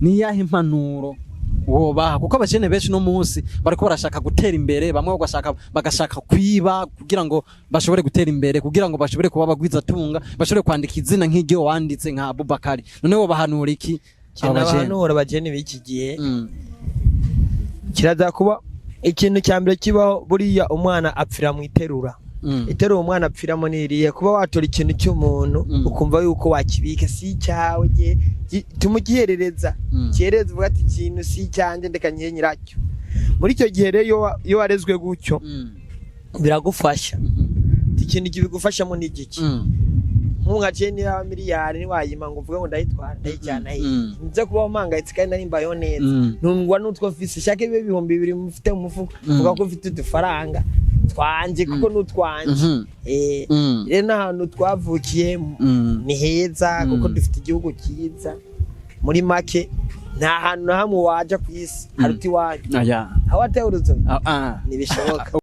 Ni yahe impanuro wobaha? Kuko abajene benshi no munsi bariko barashaka gutera imbere, bamwe bagashaka kwiba kugira ngo bashobore gutera imbere, kugira ngo bashobore kuba bagwizatunga, bashobore kwandika izina nk'iryo wanditse nka Abubakari. None wobahanura iki abo bajene? Abahanura abajene b'iki gihe, kiraza kuba ikintu cya mbere kibaho. Buriya umwana apfira mu iterura. Iterura umwana apfiramo ni irihe? Kuba watora ikintu cy'umuntu, ukumva yuko wakibika si icyawe, tumugiherereza, kihereza uvuga ati ikintu si icyanjye, ndeka nyihe nyiracyo. Muri icyo gihe rero, iyo warezwe gutyo, biragufasha. Ikintu kibigufashamo ni igiki? Nk'ubu nka niba miliyari ntiwayima ngo uvuge ngo ndayitwara ndayijyana he? Nze kubaho mpangayitse kandi nari mbayeho neza, ntungwa n'utwo mfise. Shaka ibe 2000 mufite mu mufuka, uvuga ko mfite udufaranga twanje kuko n'utwanje. Rero n'ahantu twavukiye ni heza, kuko dufite igihugu cyiza. Muri make, nta hantu na hamwe waja ku isi haruta iwanyu. Aya. Aho wateye uruzogi, Ah, ah. ntibishoboka.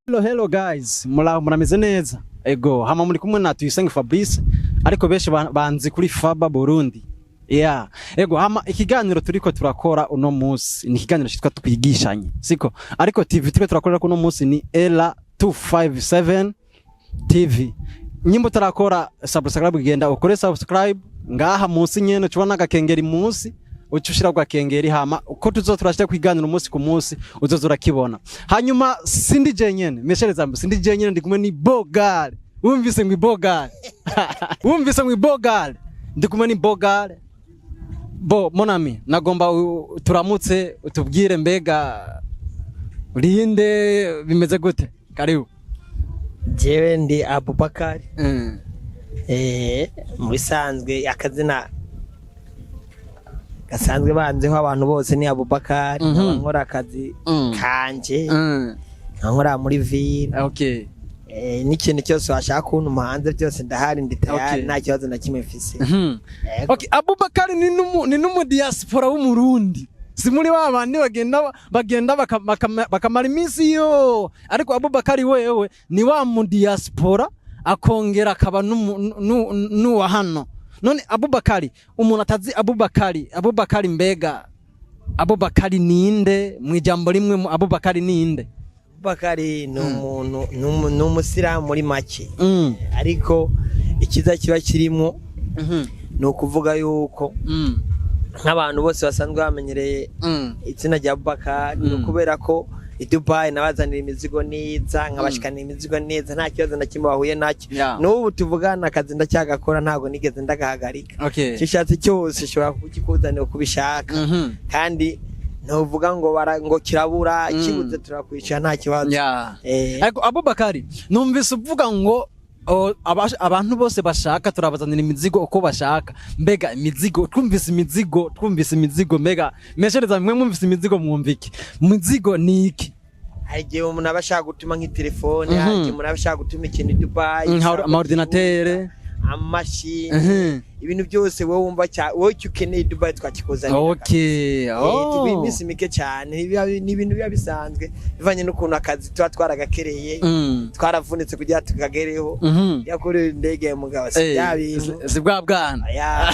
Hello, hello guys, muraho, murameze neza? Ego, hama muri kumwe na Tuyisenge Fabrice, ariko benshi banzi kuri Faba Burundi. Yeah. Ego, hama ikiganiro turiko turakora uno munsi ni ikiganiro cyitwa Twigishanye, siko? Ariko TV turiko turakorera kuno munsi ni Ella 257 TV. Nyimbo tarakora subscribe, genda ukore subscribe ngaha munsi nyene ucubona agakengeri munsi, uca ushira kwa kengeri, hama uko tuzo turashira kwiganira umunsi ku munsi uzoza urakibona. Hanyuma sindi jenyene, meshereza, sindi jenyene, ndi kumwe ni Bogal. Wumvise ngo Bogal, wumvise ngo Bogal, ndi kumwe ni Bogal. Bo mon ami, nagomba turamutse, utubwire mbega urinde, bimeze gute? Karibu. Jewe ndi Abubakari. Mu bisanzwe akazina gasanzwe banzeho abantu bose ni Abubakari. Nkaba nkora akazi kanje, nkaba nkora muri ville. N'ikintu cyose washaka kuntuma hanze byose ndahari, ndi tayari. Nta kibazo na kimwe mfise. Yego. Okay, Abubakari ni numu diaspora w'Umurundi. Si muri ba bandi bagenda bakamara iminsi yo. Ariko Abubakari wewe ni wa mu diaspora akongera akaba n'uwa hano. None Abubakari, umuntu atazi Abubakari, Abubakari mbega Abubakari ninde? Mu ijambo rimwe, Abubakari ninde? Abubakari ni umuntu, ni umusilamu muri make. Ariko ikiza kiba kirimo ni ukuvuga yuko nk'abantu bose basanzwe bamenyereye izina rya Abubakari, ni ukubera ko i Dubai nabazanira imizigo neza, nkabashikanira imizigo neza, nta kibazo na kimwe bahuye nacyo. N'ubu tuvugana akazi ndacyagakora, ntabwo nigeze ndagahagarika. Icyo ushatse cyose ushobora kukikuzanira uko ubishaka, kandi ntuvuga ngo ngo kirabura. Kibuze turakwishyura, nta kibazo. Ariko Abubakari, numvise uvuga ngo abantu bose bashaka turabazanira imizigo uko bashaka. Mbega imizigo, twumvise imizigo, mbega meshereza mwe mwumvise imizigo mwumva iki? Imizigo ni iki? Hari igihe umuntu aba ashaka gutuma nk'itelefone, hari igihe umuntu aba ashaka gutuma ikintu i Dubai, Nka ama ordinateur, amashini, ibintu byose wowe wumva wowe icyo ukeneye i Dubai twakikuzanira. Tuguha iminsi mike cyane. Ni ibintu biba bisanzwe bivanye n'ukuntu akazi tuba twaragakereye, twaravunitse kugira tukagereho. Yakorewe indege ya mugabo si bya bintu. Si bwa bwana. Aya.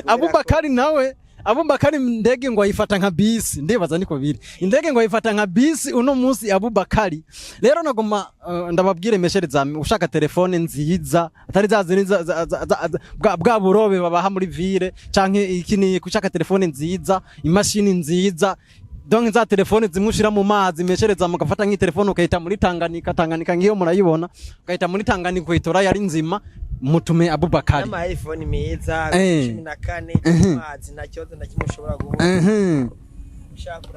Abubakari nawe Abubakari indege ngo ayifata nka bisi, ndibaza niko biri. Indege ngo ayifata nka bisi uno munsi Abubakari. Rero nagoma ndababwire meshere za ushaka telefone nziza, atari za zindi bwa burobe babaha muri ville canke iki, ni ushaka telefone nziza, imashini nziza, donc za telefone zimwe ushira mu mazi meshereza, mugafata nk'itelefone ukayita muri Tanganyika. Tanganyika ngiyo murayibona, ukayita muri Tanganyika ukayitora yari nzima, mutume Abubakari. N'ama iPhone meza 14 amazi, nta kibazo na kimwe ushobora guhura. Ushaka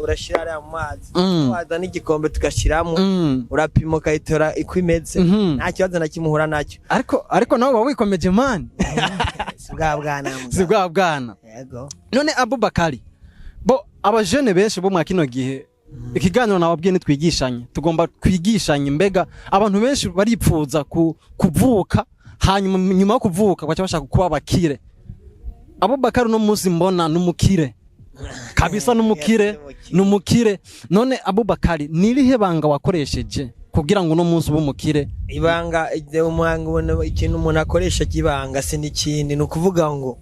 urashira ariya mu mazi, waza n'igikombe tugashiramo, urapima ukayitora uko imeze. Nta kibazo na kimwe uhura nacyo. Ariko nawe uba wikomeje, man. Si bwa bwana. Si bwa bwana. Yego. None Abubakari, bo abajene benshi bo mwa kino gihe, ikiganiro nababwiye nitwigishanye, tugomba twigishanye. Mbega abantu benshi baripfuza kuvuka, hanyuma nyuma yo kuvuka baca bashaka kuba abakire. Abubakari uno munsi mbona n'umukire kabisa, n'umukire, n'umukire. None Abubakari, nirihe banga wakoresheje kugira ngo uno munsi ube umukire? Ibanga, umuhanga ubona ikintu umuntu akoresha cy'ibanga si n'ikindi, ni ukuvuga ngo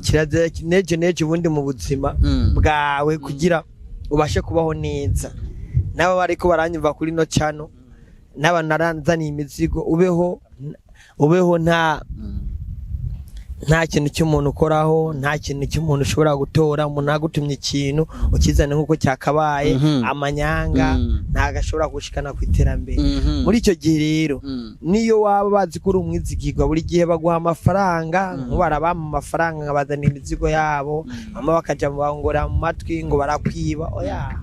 kirazira nejo nejo ubundi mu buzima bwawe kugira ubashe kubaho neza, n'aba bariko baranyumva kuri no channel, n'aba naranzaniye imizigo, ubeho nta kintu cy'umuntu ukoraho, nta kintu cy'umuntu ushobora gutora. Umuntu agutumye ikintu ukizane nk'uko cyakabaye. Amanyanga ntago ashobora gushikana ku iterambere. Muri icyo gihe rero, niyo waba bazi ko uri umwizigirwa, buri gihe baguha amafaranga. Nk'ubu barabampa amafaranga nkabazanira imizigo yabo, bamwe bakaja bangora mu matwi ngo barakwiba. Oya,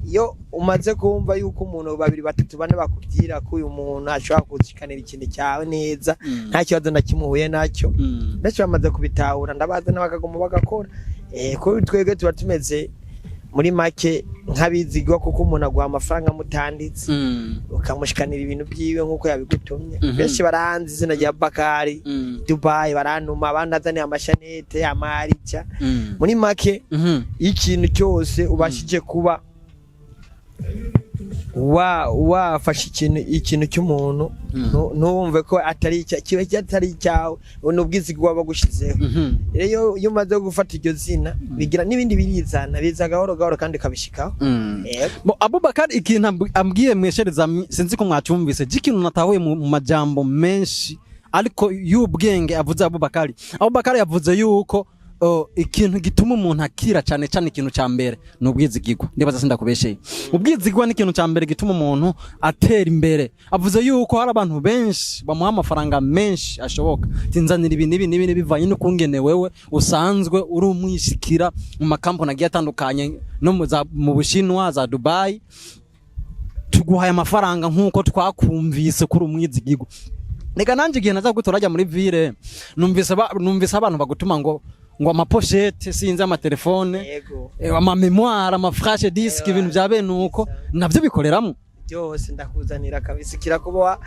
iyo umaze kumva yuko umuntu babiri, batatu, bane bakubwira ko uyu muntu ashobora gushikanira ikintu cyawe neza, nta kibazo na kimwe uhuye nacyo, benshi bamaze kubitahura, ndabazana bakaguma bagakora. Ko twebwe tuba tumeze muri make nk'abizigwa, kuko umuntu aguha amafaranga mutanditse, ukamushikanira ibintu byiwe nk'uko yabigutumye. Benshi baranzi izina rya Bakari Dubai, barantuma, abandi amashanete, amarija. Muri make, iyo ikintu cyose ubashije kuba wa wafashe ikintu cy'umuntu, ntuwumve ko atari kiba atari icyawe, ni ubwizigwa bagushizeho. Rero iyo umaze gufata iryo zina, bigira n'ibindi birizana, biza gahoro gahoro kandi ukabishikaho. Yego. Bo Abubakar ikintu ambwiye mweshereza, sinzi ko mwacyumvise, ikintu natahuye mu majambo menshi ariko y'ubwenge avuze Abubakari. Abubakari yavuze yuko ikintu gituma umuntu akira cyane cyane, ikintu cya mbere ni ubwizigirwa. Ndibaza sindakubesheye, ubwizigirwa ni ikintu cya mbere gituma umuntu atera imbere. Avuze yuko hari abantu benshi bamuha amafaranga menshi ashoboka, tinzanira ibi n'ibi n'ibi bivanye n'ukungene wewe usanzwe uri umwishikira mu makampani agiye atandukanye no mu Bushinwa, za Dubai, tuguhaye amafaranga nk'uko twakumvise kuri umwizigirwa. Reka nanjye igihe naza gutora ajya muri ville, numvise abantu bagutuma ngo amapochette, sinzi, amatelefone, amamémoire, amaflash disk, ibintu bya bene uko navyo bikoreramo. Byose ndakuzanira kabisa. Kirakuba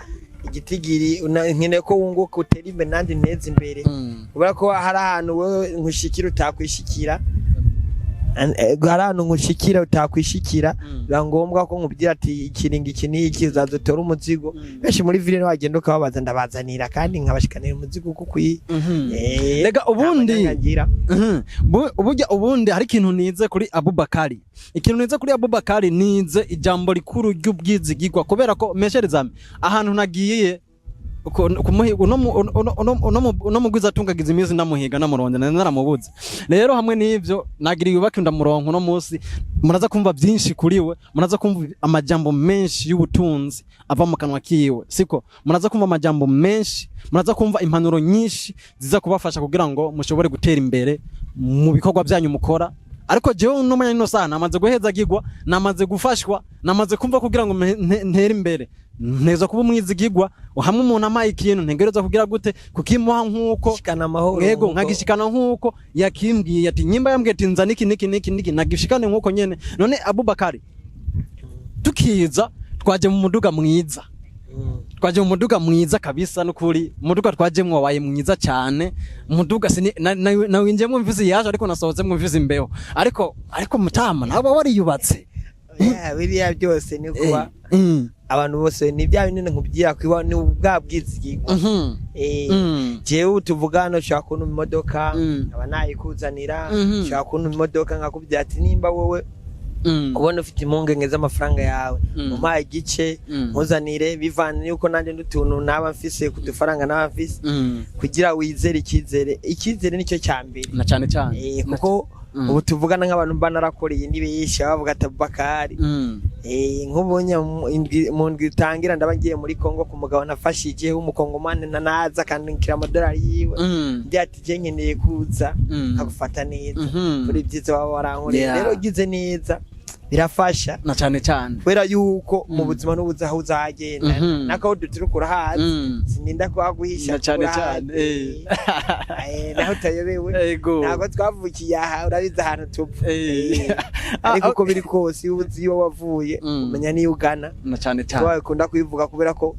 igitigiri nkeneye ko wunguka, utera imbere, nanjye nteze imbere, kubera ko hari ahantu wewe nkushikira utakwishikira. Hari ahantu nkushikira utakwishikira. Biba ngombwa ko nkubwira ati ikiringo iki n'iki uzaza utore umuzigo. Benshi muri ville wagenda ukababaza, ndabazanira kandi nkabashikanira umuzigo uko ukwiye. Rega nta manyanga ngira. Burya ubundi hari ikintu nize kuri Abubakari. Ikintu nize kuri Abubakari, nize ijambo rikuru ry'ubwizigirwa, kubera ko mesherezame ahantu nagiye uno mugwiza atungagiza iminsi ndamuhiga, ndamuronde, nari naramubuze. Rero hamwe n'ivyo nagira yubake, ndamuronka uno munsi. Muraza kumva byinshi kuri we, muraza kumva amajambo menshi y'ubutunzi ava mu kanwa kiwe, siko? Muraza kumva amajambo menshi, muraza kumva impanuro nyinshi ziza kubafasha kugira ngo mushobore gutera imbere mu bikorwa byanyu mukora. Ariko jewe uno mwanya nino saha namaze guhezagirwa, namaze gufashwa, namaze kumva kugira ngo ntere imbere nteza kuba umwizigirwa. Hamwe umuntu amaye ikintu, ntegereza kugira gute? Kukimuha nk'uko Shikana amahoro. Yego, nkagishikana nk'uko yakimbwiye. Ati nyimba yambwiye ati nzana iki niki niki niki, nagishikane nk'uko nyene. None Abubakari, tukiza twaje mu muduga mwiza. Twaje mu muduga mwiza kabisa, nukuri umuduga twajemwo wabaye mwiza cyane. Umuduga nawinjiyemwo mvise yaje, ariko nasohotsemwo mvise imbeho. Ariko mutama nabo wariyubatse. Yeah, biriya byose ni kuba Abantu bose ni bya binini nkubwira ko ni bwa bwizigirwa. Jewe tuvuga hano, ushobora kubona imodoka, nkaba nayikuzanira. Ushobora kubona imodoka, nkakubwira ati nimba wowe ubona ufite impungenge z'amafaranga yawe, umpaye igice, nkuzanire, bivana yuko nanjye n'utuntu naba mfise, ku dufaranga naba mfise, kugira wizere. Icyizere nicyo cya mbere. Na cyane cyane. Kuko ubu tuvugana, nk'abantu mba narakoreye ni benshi bavuga ati Abubakari. Nk'ubu mu ndwi itangira ndaba ngiye muri Kongo ku mugabo nafashije w'umukongomani, nanaza akandikira amadolari yiwe, ndi ati je nkeneye kuza nkagufata neza kuri ibyiza waba warankoreye. Rero ugize neza birafasha, Na cyane cyane. kubera yuko mu buzima n'ubuzi aho uzagenda, nako duturuka urahazi, sininda kuhaguhisha. Na cyane urahazi. cyane. Naho utayobewe, ntabwo twavukiye aha, urabizi ahantu tupfa. Ariko uko biri kose, iyo uzi iyo wavuye, umenya n'iyo ugana. Na cyane cyane. Twakunda kubivuga kubera ko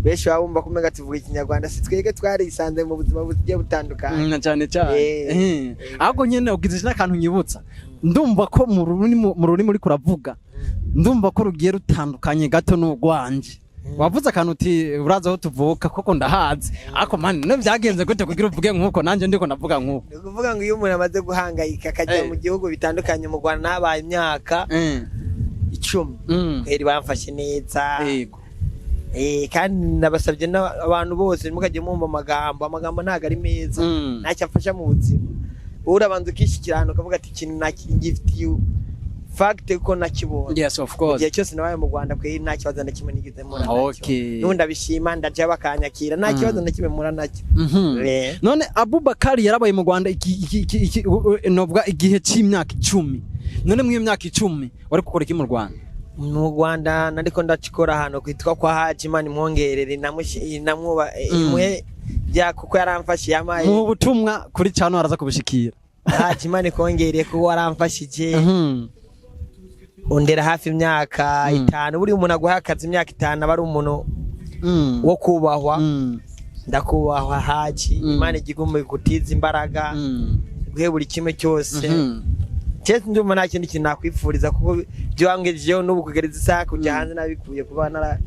benshi baba bumva ko umenga tuvuga ikinyarwanda, si twebwe twarisanze mu buzima bugiye butandukanye. Na cyane cyane. Ahubwo nyene ugize n'akantu nyibutsa, ndumva ko mu rurimi uriko uravuga, ndumva ko rugiye rutandukanye gato n'urwanje. Wavuze akantu uti urazi aho tuvuka, koko ndahazi, ariko man, none byagenze gute kugira uvuge nk'uko nanjye ndiko ndavuga nk'uko? Ni ukuvuga ngo iyo umuntu amaze guhangayika akajya mu gihugu bitandukanye, mu Rwanda habaye imyaka 10, kweri bamfashe neza. Kandi nabasabye abantu bose, ntimukajye mwumva amagambo. Amagambo ntabwo ari meza, ntacyo afasha mu buzima. Wowe urabanza ukishyikira ahantu ukavuga ati ikintu ngifitiye fact ko nakibonye. Yes, of Mu course. gihe cyose nabaye mu Rwanda, kweri nta kibazo na kimwe nigeze mpura nacyo. N'ubundi ndabishima, ndaja bakanyakira, nta kibazo na kimwe mpura nacyo. None Abubakari yarabaye mu Rwanda novuga igihe c'imyaka 10. None mu iyo myaka 10 wari gukora iki mu Rwanda? Mu Rwanda nariko ndakikora ahantu kwitwa kwa Haji, Imana imwongerere, namwuba imuhe bya, kuko yaramfashe, yamaye. Mu butumwa kuri cano araza kubishikira. Haji, Imana ikongereye kuko waramfashije, undera hafi imyaka 5. Buriya umuntu aguha akazi imyaka 5 aba ari umuntu wo kubahwa. Ndakubahwa Haji. Imana igigume gutiza imbaraga, guhe buri kimwe cyose. Cyese ndumva nta kindi kintu nakwifuriza, kuko ibyo wangejejeho n'ubu kugereza isaha kujya hanze nabikuye kuba nara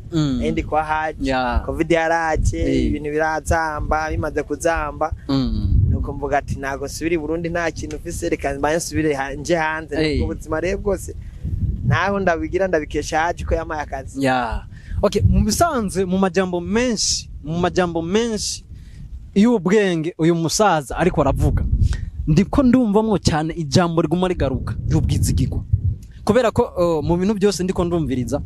ndi kwa Haji. Covid yaraje, ibintu birazamba. Bimaze kuzamba, nuko mvuga ati ntabwo nsubira i Burundi nta kintu mfise, reka mbaye nsubire nje hanze. Ubwo buzima rero bwose naho ndabigira, ndabikesha Haji ko yampaye akazi. Yeah. Okay, mu bisanzwe, mu majambo menshi y'ubwenge uyu musaza ariko aravuga, ndiko ndumvamwo cyane ijambo riguma rigaruka ry'ubwizigirwa, kubera ko mu bintu byose ndiko ndumviriza,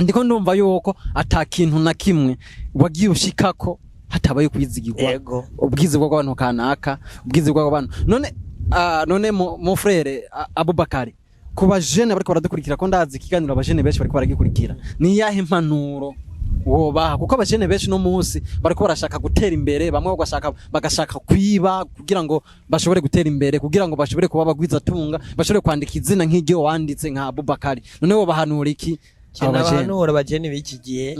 ndiko ndumva yuko ata kintu na kimwe wagiye ushikako hatabaye kwizigirwa. Ubwizigwa bw'abantu kanaka, ubwizigwa bw'abantu. None none mon frère Abubakari, ku bajene bariko baradukurikira, ko ndazi ikiganiro abajene benshi bariko baragikurikira, ni yahe mpanuro wobaha? Kuko abajene benshi no munsi bariko barashaka gutera imbere, bamwe bagashaka kwiba kugira ngo bashobore gutera imbere, kugira ngo bashobore kuba bagwizatunga, bashobore kwandika izina nk'iryo wanditse nka Abubakari. None wobahanura iki abo bajene? Abahanura abajene b'iki gihe,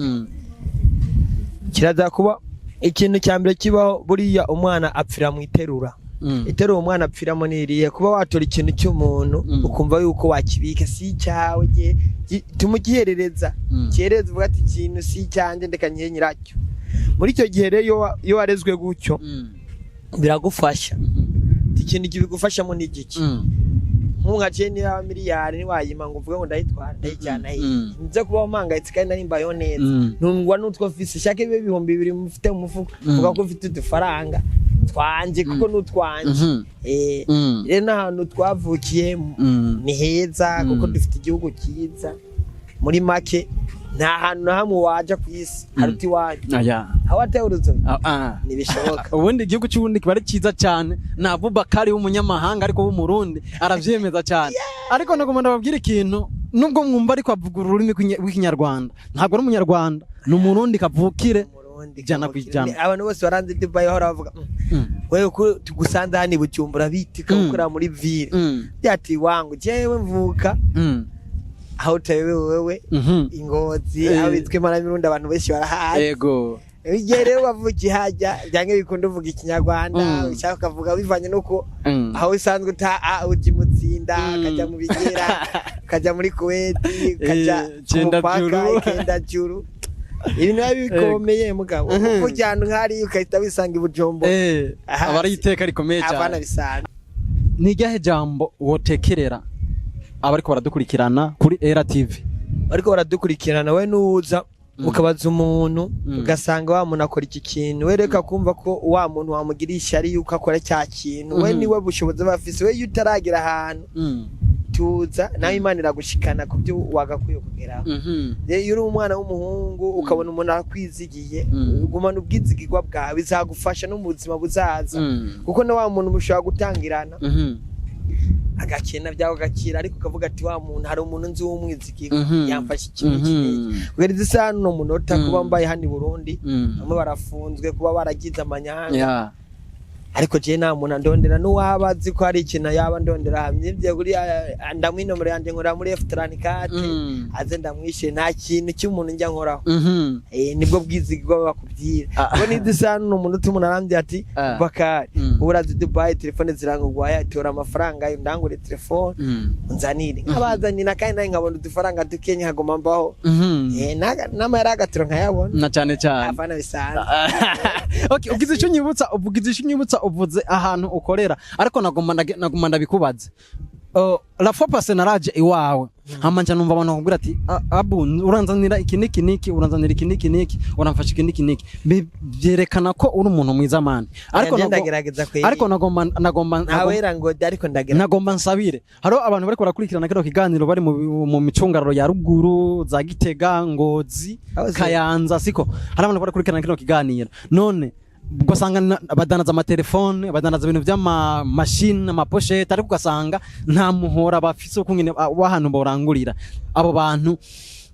kiraza kuba ikintu cya mbere kibaho, buriya umwana apfira mu iterura. Iterura umwana apfiramo ni irihe? Kuba watora ikintu cy'umuntu, ukumva yuko wakibika, si icyawe, tumugiherereza, kihereza, uvuga ati ikintu si icyanjye, ndeka nyihe nyiracyo. Muri icyo gihe rero, iyo warezwe gutyo, biragufasha. Ikintu kibigufashamo ni igiki? Nk'ubu je niba miliyari ntiwayima ngo uvuge ngo ndayitwara ndayijyana he? Nze kubaho mpangayitse kandi nari mbayeho neza, ntungwa n'utwo mfise, shaka ibe 2000 mufite mu mufuko, uvuga ko mfite udufaranga twanje kuko n'utwanje. Rero n'ahantu twavukiye ni heza, kuko dufite igihugu cyiza. Muri make, nta hantu na hamwe waja ku isi haruta iwanyu. Aya. Aho wateye uruzogi, Ah, ah. ntibishoboka. Ubundi igihugu cy'uburundi kiba ari cyiza cyane, na Abubakari w'umunyamahanga ariko w'umurundi aravyemeza cyane. Ariko nagomba ndababwira ikintu: nubwo mwumva ariko avuga ururimi rw'ikinyarwanda, ntabwo ari umunyarwanda, ni umurundi kavukire. Umurundi Ijana ku kavukire. ijana. Abantu bose baranze Dubai bahora bavuga, wewe ko tugusanze hano i Bujumbura bitika, ukorera muri ville?" Byati wangu, jewe mvuka aho utayobewe wewe, i Ngozi, aho bitwa Imparamirundi, abantu benshi barahazi. Igihe rero wavukiye hajya, byange bikunda uvuga ikinyarwanda, ushaka ukavuga bivanye n'uko aho usanzwe uta uja i Mutsinda, ukajya mu Bigera. Ukaja muri Kuwait, ukaja ku Cenda mupaka juru. Ikenda juru, ibintu biba bikomeye mugabo. Ujya ahantu nk'hariya ugahita wisanga i Bujumbura. Aha, Aba ari iteka rikomeye abana cyane. Bisanzwe. Ni iryahe jambo wotekerera abariko baradukurikirana kuri Era TV? Ariko baradukurikirana, we nuza ukabaza umuntu, ugasanga wa muntu akora iki kintu, we reka kumva ko wa muntu wamugira ishyari yuko akora cya kintu. We niwe bushobozi aba afise. We iyo utaragera ahantu, tuza nawe, Imana iragushikana ku byo wagakwiye kugeraho. Rero iyo uri umwana w'umuhungu ukabona umuntu akwizigiye, gumana ubwizigirwa bwawe, bizagufasha no mu buzima buzaza, kuko na wa muntu mushobora gutangirana agakena byawe agakira, ariko ukavuga ati: "Wa muntu, hari umuntu nzi w'umwizigirwa, yamfashe ikintu iki n'iki." Kugeza isaha n'uno munota, kuba mbaye hano i Burundi, bamwe barafunzwe kuba baragize amanyanga, ariko jewe nta muntu andondera. N'uwaba azi ko hari ikintu yaba andondera hamye kuri ndamuha inomero yanjye, nkorera muri F34, aze ndamwishyure. Nta kintu cy'umuntu njya nkoraho. Nibwo bwizigirwa bakubwira. Ubwo nizi isaha n'uno munota, umuntu arambwira ati: "Bakari, ubu urazi Dubai telefone zirangurwa, tora amafaranga ndangure telefone, unzanire." Nkabazanira, kandi nawe nkabona udufaranga dukenya, nkaguma mbaho. N'amahera y'agatiro nkayabona. Na cyane cyane. Afana bisanzwe. Okay, ugize icyo unyibutsa, uvuze ahantu ukorera, ariko nagomba ndabikubaze. La fois passée naraje iwawe, hama nca numva abantu bakubwira ati: "Abu, uranzanira iki niki niki, uranzanira iki niki niki, uramfasha iki niki niki." Byerekana ko uri umuntu mwiza, man, ariko Nanje ndagerageza kweri. Ariko nagomba Ntawera ngo, ariko ndagerageza. Nagomba nsabire, hariho abantu bariko barakurikirana kino kiganiro bari mu micungararo ya ruguru, za Gitega, Ngozi, Aho Kayanza, siko? Hari abantu barakurikirana kino kiganiro, none ugasanga badandaza amatelefone, badandaza ibintu vy'amamashini, amaposhete, ariko ugasanga nta muhora bafise ukungene w'ahantu borangurira. Abo bantu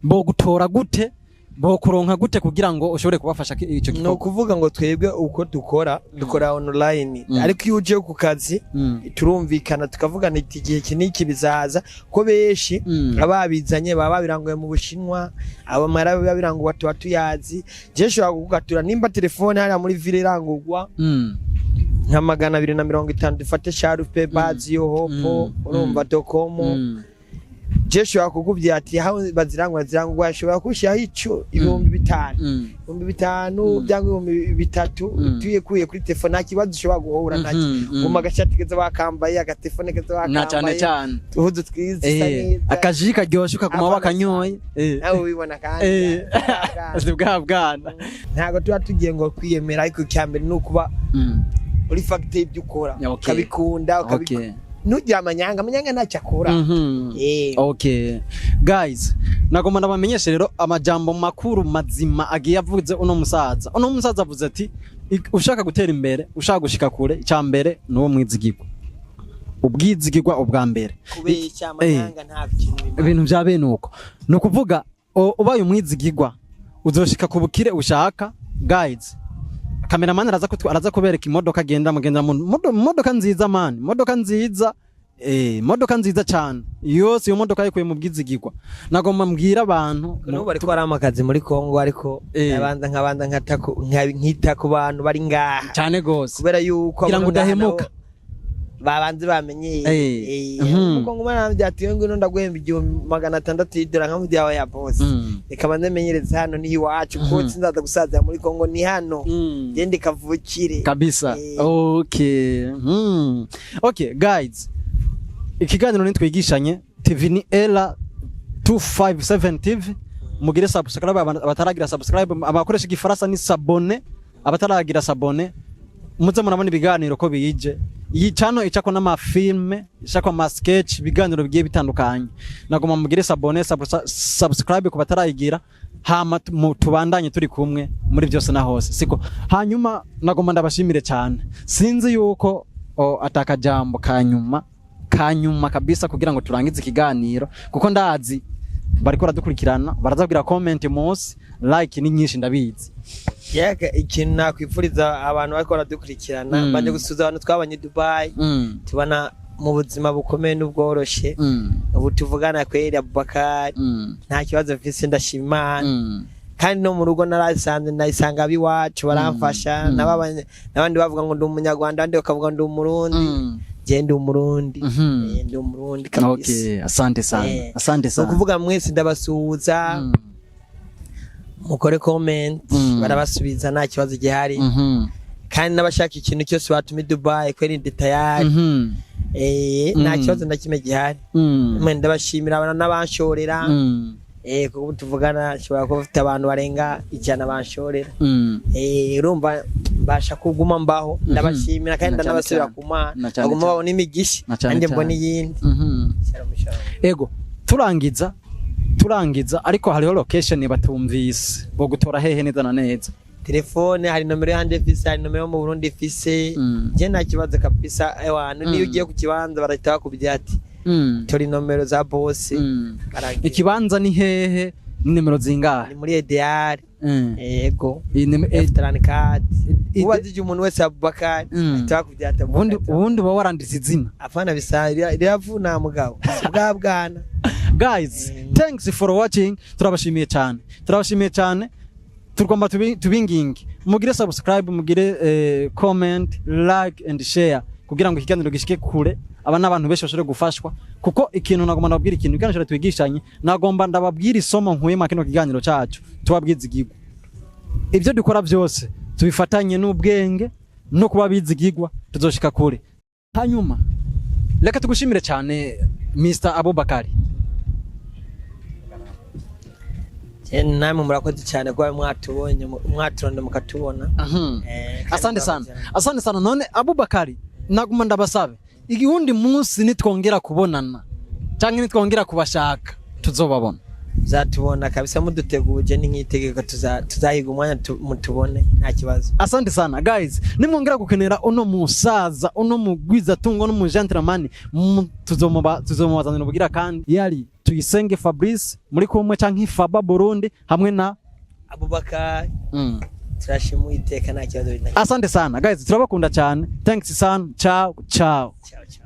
bogutora gute, bokuronka gute kugira ngo ushobore kubafasha ico Ni gikorwa? ukuvuga ngo twebwe uko dukora, dukora online, ariko iyo uje ku kazi turumvikana, tukavugana iti: "Igihe iki n'iki bizaza," ko benshi ababizanye baba babiranguye mu Bushinwa, abamara biba birangurwa tuba tuyazi. Je nshobora kugukatura nimba telefone hariya muri ville irangurwa nka 250, dufate Sharpe, Baziyo, Hopo, urumva, Docomo, je nshobora kukubwira ati aho bazirangura, zirangurwa, ashobora kushyiraho ico 5000, 5000 byangwa 3000, tuyekuye kuri telefone, nta kibazo ushobora guhura nacyo. Guma agashati keza wakambaye, agatelefone keza Na cyane wakambaye, cyane. utuhuzu twiza, isa neza. Akaji karyoshe ukaguma Abana wakanyoye. Nawe ubibona kandi. Si bwa bwana. Ntabwo tuba tugiye ngo kwiyemera, ariko icya mbere ni ukuba uri fagite y'ibyo ukora, ukabikunda, ntugire amanyanga. Amanyanga ntacyo akora. Okay guys, nagomba ndabamenyeshe rero amajambo makuru mazima agiye avuze uno musaza. Uno musaza avuze ati: "Ushaka gutera imbere, ushaka gushika kure, icya mbere ni uwo mwizigirwa, ubwizigirwa ubwa mbere." Kubeshya, amanyanga nta kintu bimara. Ibintu bya bene uko, ni ukuvuga ubaye umwizigirwa uzoshika ku bukire ushaka. Guys, cameraman araza kubereka imodoka agenda mugenda mu modoka nziza, man, modoka nziza, modoka nziza cyane yose. Iyo modoka yikuye mu bwizigirwa. Nagomba mbwira abantu N'ubu bariko barampa akazi muri Kongo, ariko ndabanza nkabanza nkita ku bantu bari ngaha, cyane gose, kubera yuko kugira ngo abo ngaha udahemuka. nabo babanze bamenyeye. Kuko nguma nambye ati: "Ngwino ndaguhemba 1600 y'idolari," nkamubwira: "Ya boss, reka banze menyereze hano, ni iwacu, kuko sinzaza gusazira muri Kongo, ni hano gende kavukire." Kabisa. Okay. Okay guys, ikiganiro nitwigishanye TV ni Ela 257 TV. Mugire subscribe abataragira subscribe, abakoresha igifaransa ni s'abonner, abataragira s'abonner, muze murabona ibiganiro ko biyije. Iyi channel icako n'amafilme, icako ama sketch, ibiganiro bigiye bitandukanye. Nagomba mugire s'abonner, subscribe ku batarayigira, hama tubandanye turi kumwe muri byose na hose, siko? Hanyuma nagomba ndabashimire cyane. Sinzi yuko atakajambo kanyuma kanyuma kabisa kugira ngo turangize ikiganiro, kuko ndazi bariko baradukurikirana, barazabwira comment munsi, like ni nyinshi, ndabizi. Yega, ikintu nakwifuriza abantu bariko baradukurikirana, mbanje gusuza abantu twabanye i Dubai, tubana mu buzima bukomeye n'ubworoshe. Ubu tuvugana kweri, Abubakar, nta kibazo mfise, ndashima Imana. Kandi no mu rugo narasanze, ndayisanga ab'iwacu baramfasha, n'abandi bavuga ngo ndi umunyarwanda, abandi bakavuga ngo ndi umurundi. Je ndi Umurundi. Eh, ndi Umurundi kabisa. Okay, asante sana. Eh, Asante ni sana. ukuvuga mwese ndabasuhuza. Mukore comment, barabasubiza, nta kibazo gihari. Kandi n'abashaka ikintu cyose batuma i Dubai, kweri ndi tayari. Eh, nta kibazo na kimwe gihari. Mwe ndabashimira abantu n'abanshorera. Eh, kuko tuvugana nshobora kuba mfite abantu barenga 100 banshorera. Eh, urumva mbasha kuguma mbaho. Ndabashimira kandi Na cyane ndanabasubira cyane. ku Mana, Na cyane baguma cyane. babona imigisha, Na cyane nanjye mbona cyane. iyindi. Shalom, shalom. Ego, turangiza, ariko hariho location batumvise, bo gutora hehe neza na neza? Telefone, hari nomero yanjye mfise, hari nomero yo mu Burundi mfise. Je nta kibazo kabisa, ewana niyo ugiye ku kibanza barahita bakubwira ati tora inomero za boss. Barangira. Ikibanza ni hehe, ni nimero zingahe? Ni muri Ideal. Yego. Iyi F34. Ubajije umuntu wese Abubakar, ahita bakubwira ati ubundi Abubakar. Ubundi uba waranditse izina. Apana, bisa riravuna mugabo si bwa bwana. Guys, thanks for watching. Turabashimiye cyane, turabashimiye cyane. Tugomba tubinginge mugire subscribe, mugire comment, like and share kugira ngo ikiganiro gishike kure, aba n'abantu benshi bashobore gufashwa. Kuko ikintu nagomba ndababwira, ikintu ikiganiro twigishanye, nagomba ndababwira isomo nkuye mu kino kiganiro cyacu, tubabwiza igigwa. Ibyo dukora byose tubifatanye n'ubwenge no kuba bizigigwa, tuzoshika kure. Hanyuma reka tugushimire cyane, Mr Abubakari. Je, namwe murakoze cyane kuba mwatubonye, mwaturonde mukatubona. Eh, kandi Asante sana. murakoze cyane. Asante sana. None Abubakari, naguma ndabasabe, igihundi munsi nitwongera kubonana canke nitwongera kubashaka, tuzobabona? Muzatubona kabisa, muduteguje ni nk'itegeko, tuzahiga umwanya mutubone, nta kibazo. Asante sana guys. Nimwongera gukenera uno musaza, uno mugwizatungo, uno mu gentleman, tuzomubazanira ubugira. Kandi yari Tuyisenge Fabrice muri kumwe, canke Faba Burundi, hamwe na Abubakar. Turashima Uwiteka, nta kibazo. Asante sana guys, turabakunda cyane. Thanks sana, ciao ciao. Ciao ciao.